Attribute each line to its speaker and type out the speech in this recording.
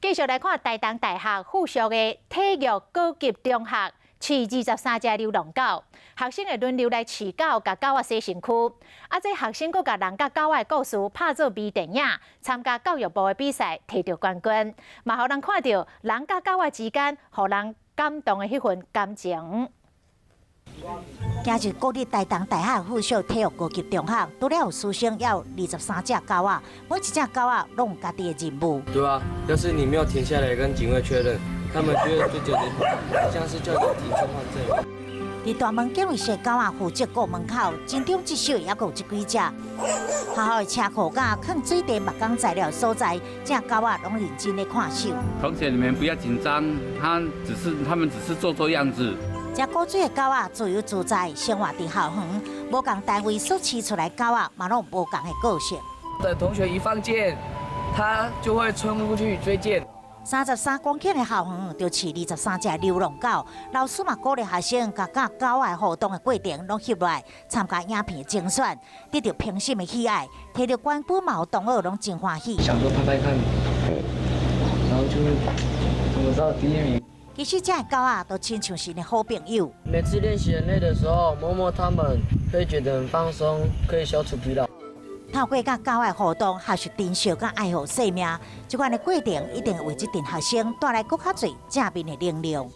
Speaker 1: 繼續來看台東大學附屬的體育高級中學，飼23隻流浪狗，學生會輪流來飼狗，共狗仔洗身軀。啊，這學生閣共人佮狗仔的故事拍做微電影，參加教育部的比賽，提著冠軍，嘛予人看著人佮狗仔之間，予人感動的彼份感情。
Speaker 2: 今日國立台東大學附屬體育高級中學，除了有師生，猶有23隻狗仔，每一隻狗仔攏有家己的任務。
Speaker 3: 對啊，要是你沒有停下來跟警衛確認，他們就會就覺得像是叫你停車換證。
Speaker 2: 佇大門警衛室，狗仔負責顧門口，盡忠職守的猶閣有這幾隻。學校的車庫佮囥水電木工材料所在，這狗仔攏認真咧看守。
Speaker 4: 同學，你們不要緊張，他們只是做做樣子。
Speaker 2: 這古錐的狗仔自由自在生活佇校園，無仝單位所飼出來狗仔嘛攏無仝的個性。
Speaker 5: 等同學一放箭，他就會衝過去追箭。
Speaker 2: 33公頃的校園就飼23隻流浪狗，老師嘛鼓勵學生共佮狗仔互動的過程攏翕落來，參加影片甄選，得著評審的喜愛，提著冠軍嘛有同學攏真歡喜。
Speaker 3: 想說拍拍看，然後就怎麼知道第一名？
Speaker 2: 其實這个狗仔都親像是𪜶的好朋友。
Speaker 3: 每次練習很累的時候，摸摸它們，會覺得很放鬆，可以消除疲勞。
Speaker 2: 透過佮狗仔互動，學習珍惜佮愛護生命，這款的過程一定會為這陣學生帶來閣較濟正面的能量。